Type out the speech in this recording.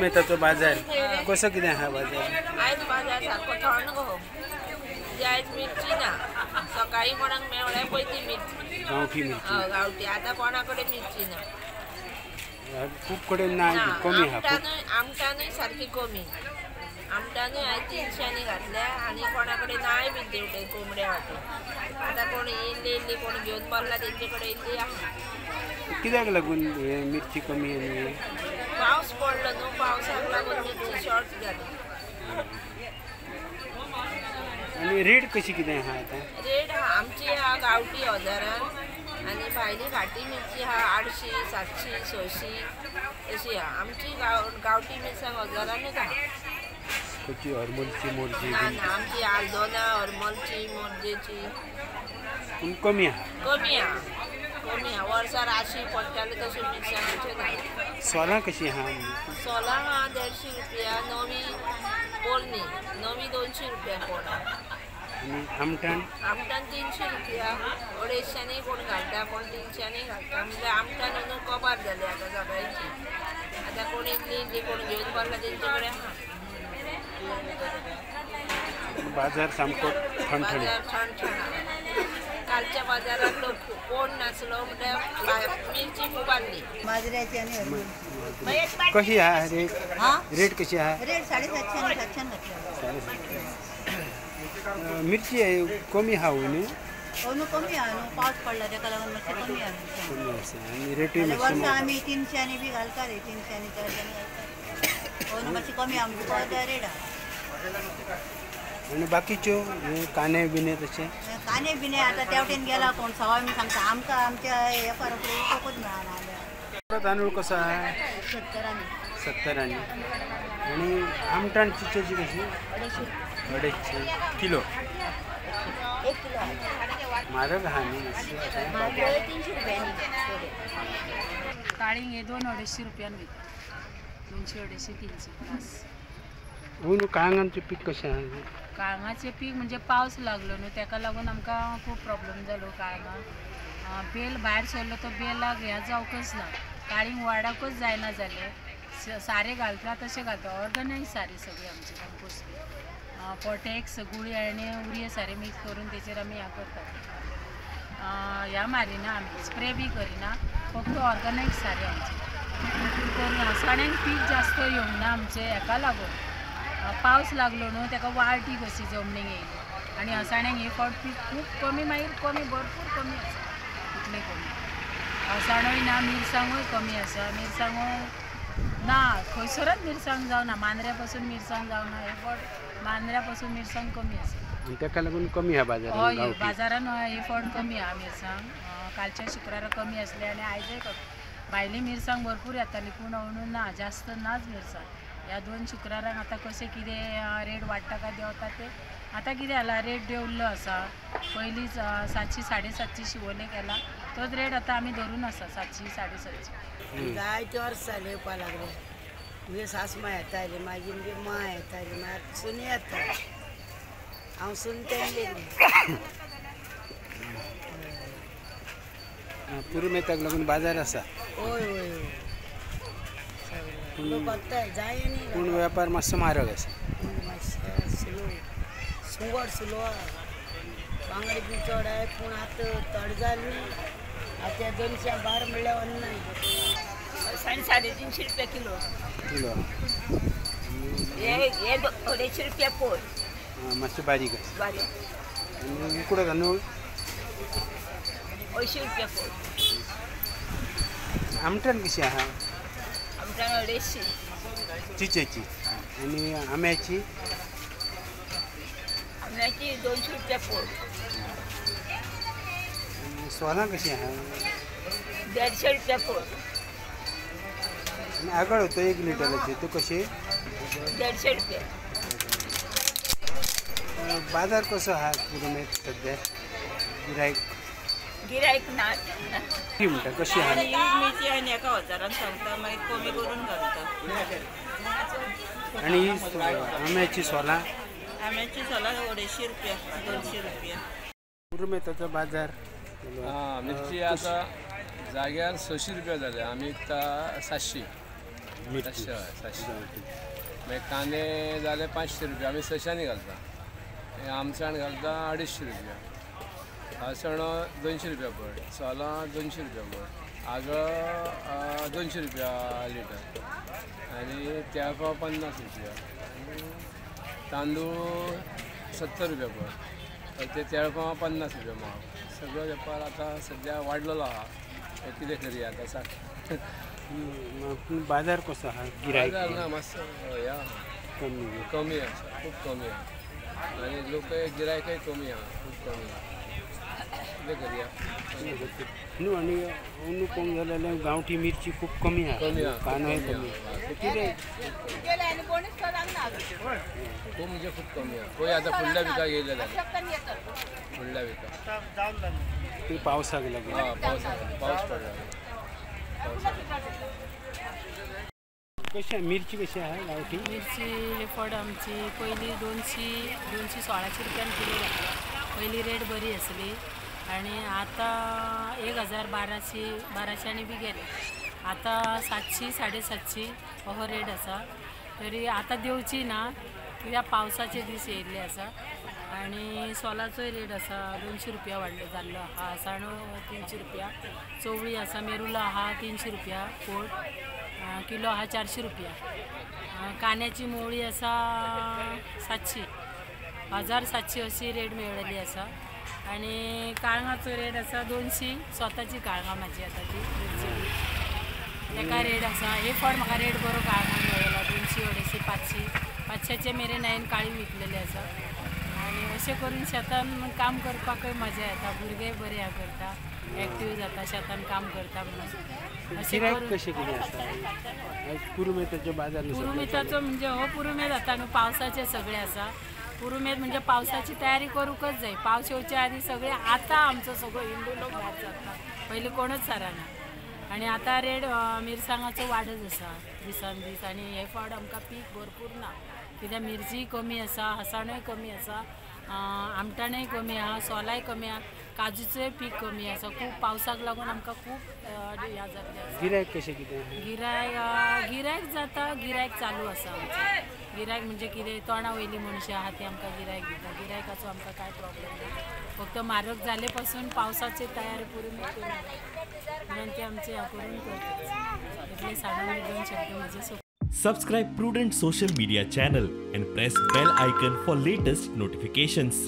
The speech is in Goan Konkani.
पुरुमेताचो बाजार कसो कितें आहा बाजार? आयज बाजार सारको थंड गो, आयज मिरची ना. सकाळी कोणाक मेळ्ळ्या पळय ती मिरची, गांवठी मिरची. गांवठी. आतां कोणा कडेन मिरची ना, खूब कडेन ना, कमी आहा. आमटानूय सारकी कमी. आमटानूय आयज 300 घातल्या आनी कोणा कडेन नाय बीन तेवटेन कोंबड्या वाटेन. आतां कोण इल्ली इल्ली कोण घेवन बसला तेंचे कडेन इल्ली आहा. कित्याक लागून हे मिरची कमी आनी? पावस पडलो न्हू, पावसाक लागून मिरची शॉर्ट जाली. आनी रेट कशी कितें आहा आतां? रेट आमची आहा गांवठी 1000 आनी भायली घाटी मिरची आहा 800, 700, 600 अशी आहा. आमची गांवठी मिरसांग 1000 आहा. खंयची हरमलची मोरजी? ना ना, आमची आल्दोना, हरमलची, मोरजेची. पूण कमी आहा. कमी आहा, कमी आहा. वर्सा राशी पडटाले तशें मिरसांगेचें ना. सोलां कशीं आहा? सोलां आहा 150 रुपया, नवी पोरणी, नवी 200 रुपया पोण. आनी आमटान? आमटान 300 रुपया, 250 कोण घालता, कोण 300 घालता. म्हणजे आमटान न्हू कबार जाली आतां सगळ्यांची. आतां कोण इल्ली इल्ली कोण घेवन बसला तेंचे कडेन आहा. बाजार सामको ठणठणीत. बाजार ठणठण. कालच्या बाजारात लोक कोण नासलो म्हळ्यार मिरची खूब आहली. माजऱ्याची आनी कशी आहा रेट? रेट कशी आहा? रेट 750 आनी 700 घातल्या. 750. मिरची कमी आहा न्हू? न्हू कमी आहा न्हू, पावस पडला तेका लागून मातशें कमी आहा. कमी आसा आनी रेटूय वर्सा आमी 300 बी घालता रे, 300 400 घालता. न्हू मातशी कमी आहा म्हणजे रेट आहा. आनी बाकीच्यो कांदे बिने तशें? कांदे बिने आतां त्या वटेन गेला कोण सवाय मी सांगता आमकां आमच्या हे फरक विकूच मेळना. तांदूळ कसो आहा? 70. 70. आनी आमटाण चिचेची कशी? 250 किलो. 1 किलो. म्हारग आहा न्ही मातशी? 300 रुपयांनी. काळींग हे 200-250 रुपयान वयता. 200, 250, 300 बस. न्हू काळंगांचें पीक कशें आहा? काळंगाचें पीक म्हणजे पावस लागलो न्हू तेका लागून आमकां खूब प्रॉब्लम जालो. काळंगां बेल भायर सरलो तो बेलाक हें जावंकच ना, काळींग वाडाकच जायना जालें. सारें घालता तशें घालता, ऑर्गनायज सारें सगळें आमचें कंपोस्ट बी, पोटॅक्स गुळी आनी उरिये सारें मिक्स करून तेचेर आमी हें करतात. ह्या मारिना आमी, स्प्रे बी करिना, फक्त ऑर्गनायज सारें आमचें करून. साण्यांक पीक जास्त येवंक ना आमचें हेका लागून पावस लागलो न्हू तेका वाळटी कशी जमनीक येयली आनी असाण्यांक हे फावट पीक खूब कमी, मागीर कमी भरपूर कमी आसा, इतलें कमी. असाणोय ना, मिरसांगूय कमी आसा. मिरसांगो ना, खंयसरच मिरसांग जावना, मांद्र्या पासून मिरसांग जावना. हे फावट मांद्र्या पासून मिरसांग कमी आसा. तेका लागून कमी आहा बाजारान? हय, बाजारान हे फावट कमी आहा मिरसांग. कालच्या शुक्रारा कमी आसले आनी आयजय कमी. भायली मिरसांग भरपूर येताली पूण अंदू ना, जास्त नाच मिरसांग. ह्या 2 शुक्रारांक आतां कशें कितें रेट वाडटा काय देंवता तें आतां कितें जाला, रेट देंवल्लो आसा. पयलीं 700, 750 शिवोले केला तोच रेट आतां आमी धरून आसा 700, 750. जायते वर्स जाले येवपा लागले. मुगे सासू मां येताली, मागीर मुगे मां येताली, मागीर सुनी येता, हांव सून तेंगेली. पुरुमेताक लागून बाजार आसा? हय हय हय. पूण वेपार मातसो म्हारग आसा. मातशें स्लो, सुंगट स्लो आहा, बांगडे बी चड आहाय पूण आतां थोडे जाले न्ही. आतां 200 बार म्हणल्यार अन्नाय. 350 रुपया किलो. किलो. हे 250 रुपया पोर. मातशें बारीक आसा. बारीक. आनी उकडो तांदूळ? 80 रुपया पोर. आमटाण कशी आहा? आमटाण 250. चिचेची. आनी आंब्याची? आंब्याची 200 रुपया पोर. सोलां कशी आहा? 150 रुपया पोर. आनी आगळ होतो 1 लिटराची तो कशी? 150 रुपया. बाजार कसो आहा पुरुमेत सद्या? गिरायक? गिरायक ना. ती म्हणटा कशी आहा? मिरची आनी 1000 सांगता, मागीर कमी करून घालता. आनी ही आंब्याची सोलां? आंब्याची सोलां 250 रुपया, 200 रुपया. पुरुमेताचो बाजार? मिरची आतां जाग्यार 600 रुपया जाले, आमी विकता 700. मिरची? 700 700. मागीर कांदे जाले 500 रुपया, आमी 600 घालता. आमसाण घालता 250 रुपया, आसणो 200 रुपया पड, सोलां 200 रुपया पड, आगळ 200 रुपया लिटर आनी तेळपाव 50 रुपया, तांदूळ 70 रुपया पड, ते तेळपाव 50 रुपया माव. सगळो वेपार आतां सद्या वाडलेलो आहा. कितें करुया आतां सांग. बाजार कसो आहा? गिरायक बाजार ना मातसो ह्या कमी कमी आसा, खूब कमी आहा आनी लोकय गिरायकय कमी आहा, खूब कमी आहा. कितें करुया न्हू. आनी अंदू पळोवंक गेले जाल्यार गांवठी मिरची खूब कमी आहा, कमी आहा, कांदोय कमी. कितें खूब म्हणजे खूब कमी आहा. पळय आतां फुडल्या विका येयले जाल्यार फुडल्या विका ते पावसाक लागून. हय पावसाक, पावस पडला. कशी मिरची कशी आहा गांवठी? मिरची हे फड आमची पयली 216 रुपयान किलो घातला. पयली रेट बरी आसली आनी आतां 1000 1200 बी गेले. आतां 700 750 हो रेट आसा. तरी आतां देंवची ना कित्याक पावसाचे दीस येयल्ले आसा. आनी सोलाचोय रेट आसा 200 रुपया वाडलो जाल्लो आहा. आसाणो 300 रुपया, चवळी आसा, मेरुला आहा 300 रुपया पोट, किलो आहा 400 रुपया. कांद्याची मोळी आसा 700, 1700 अशी रेट मेळ्ळेली आसा. आनी काळंगाचो रेट आसा 200. स्वताची काळंगां म्हाजी आतां ती मिरची ताका रेट आसा. हे फावट म्हाका रेट बरो काळंगां मेळ्ळो 200 250 500 500 मेरेन हांवें काळी विकलेली आसा. आनी अशें करून शेतान काम करपाकय मजा येता. भुरगेय बरे हें करता, एक्टीव जाता शेतान काम करता म्हणून. अशें करून कशें कितें आसा पुरुमेताचो बाजार? पुरुमेताचो म्हणजे हो पुरुमेत आतां न्हू पावसाचें सगळें आसा. पुरुमेत म्हणजे पावसाची तयारी करूंकच जाय. पावस येवच्या आदी सगळें आतां आमचो सगळो हिंदू लोक भायर जाता, पयलीं कोणूच सारना. आनी आतां रेट मिरसांगाचो वाडत आसा दिसान दीस. आनी हे फावट आमकां पीक भरपूर ना कित्याक मिरची कमी आसा, हसाणूय कमी आसा, आमटाणूय कमी आहा, सोलाय कमी आहा, काजूचोय पीक कमी आसा. खूब पावसाक लागून आमकां खूब ह्या जाल्लें आसा. गिरायक कशें कितें? गिरायक गिरायक जाता, गिरायक चालू आसा आमचें. गिरायक म्हणजे कितें तोंडा वयली मनशां आहा ती आमकां गिरायक दिता. गिरायकाचो आमकां कांय प्रॉब्लम ना. फक्त म्हारग जाले पासून पावसाची तयारी पुरून म्हणून ते आमचे हें करून करता. इतलें सांगून दोन शब्द म्हजे. Subscribe Prudent Social Media channel and press bell icon for latest notifications.